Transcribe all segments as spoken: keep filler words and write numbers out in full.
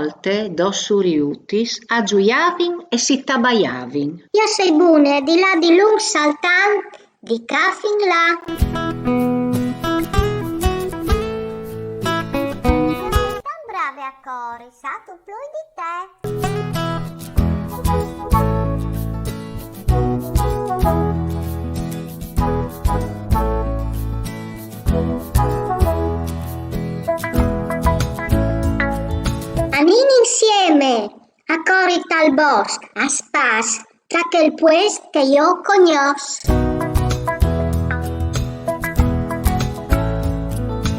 Volte dôs suriutis a zuiavin e si tabaiavin. Jo sei bune di lâ di lunc saltant di ca fin là. Tant brave a cori, satu plui di te. Anìn insiemi a cori tal bosc, a spas, ta chel puest che jo cognòs.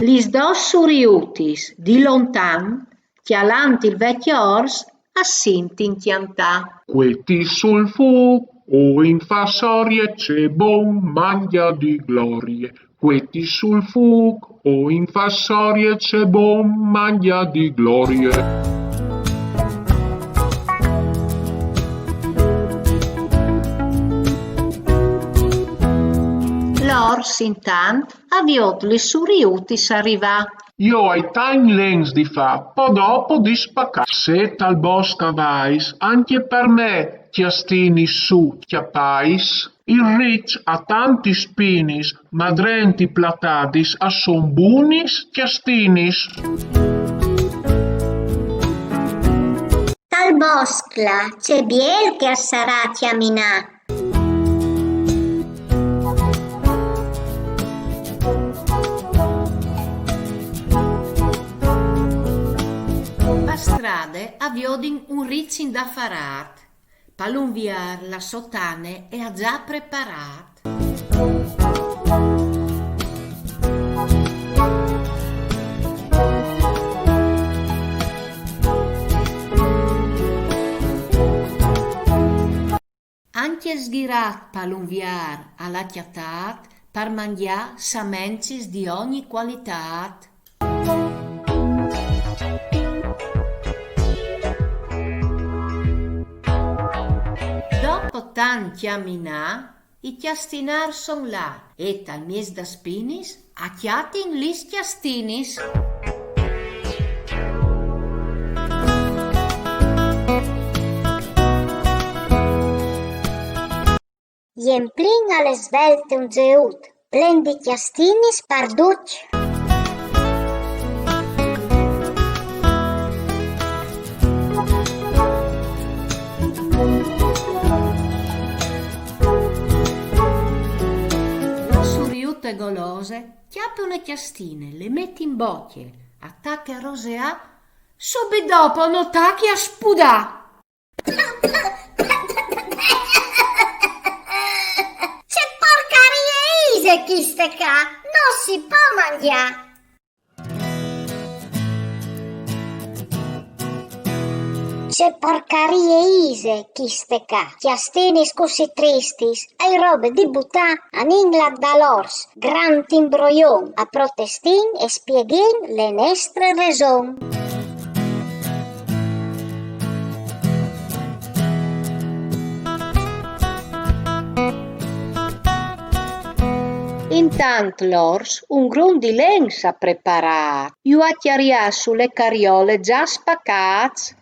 Lis dôs suriutis di lontan, cjalant il vecjo ors, a sintin cjantâ. Cueti sul fûc o in fassorie, ce bon mangjâ di glorie. Cueti sul fûc o in fassorie, ce bon mangjâ di glorie. L'ors intant a viôt lis suriutis a rivâ. Jo ai tancj lens di fâ, po dopo di spacâ. Se tal bosc a vais, ancje par me cjastinis su cjapais. Il riç a à tantis spinis, ma drenti platadis a son bunis cjastinis. Tal bosc là, ce biel che al sarà cjaminâ. Pa strade a viodin un riç indafarât. Pal unviar la sô tane e à za preparât. Ancje sghirât pal unviar al à cjatât par mangjâ samencis di ogni cualitât. Dopo tant cjaminâ, i cjastinârs son là, e tal mieç das spinis a cjatin lis cjastinis. Jemplin al è svelte un zeut, plen di cjastinis par ducj. La suriute golose cjape une cjastine, le met in bocje, a tache a roseâ, subit dopo no tache a spudâ. Ce porcarie ise chiste ca? No si pò mangjâ. Ce porcarie ise chiste ca? Cjastinis cussì tristis, e je robe di butâ. Anìn là dal ors, grant imbrojon, a protestìn e spieghin le nestre reson. Intant l'ors un grum di lens al à preparât, ju à cjariâts su le cariole za spacâts.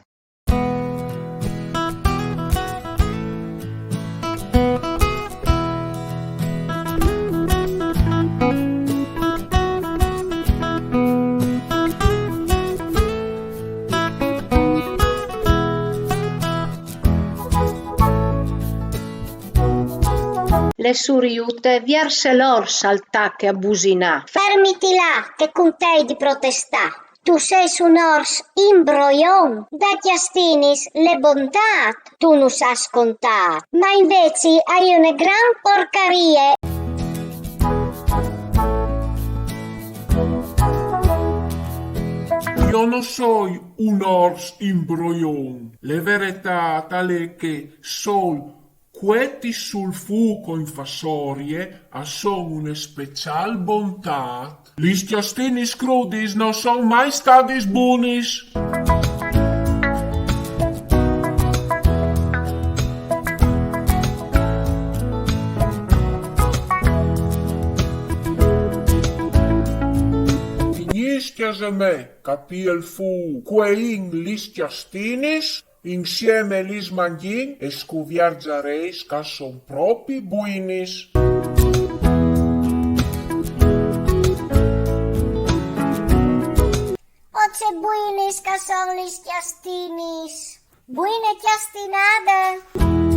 Le suriute viers l'ors al tache a businâ. Fermiti là, che cuntei di protestâ. Tu sês un ors imbrojon, da cjastinis le bontât tu nus âs contât, ma invezit e je une gran porcarie. Jo no soi un ors imbrojon, le veretât al è che sôl cuetis sul fûc o in fassorie a son une speciâl bontât. Lis cjastinis crudis no son mai stadis bunis. Fignìs Cjase me, capì el fu, cueìn lis cjastinis, insiemi lis mangjìn e scuvierzarês ch'a son propi buinis. Oh, ce buinis ch'a son lis cjastinis! Buine cjastinade!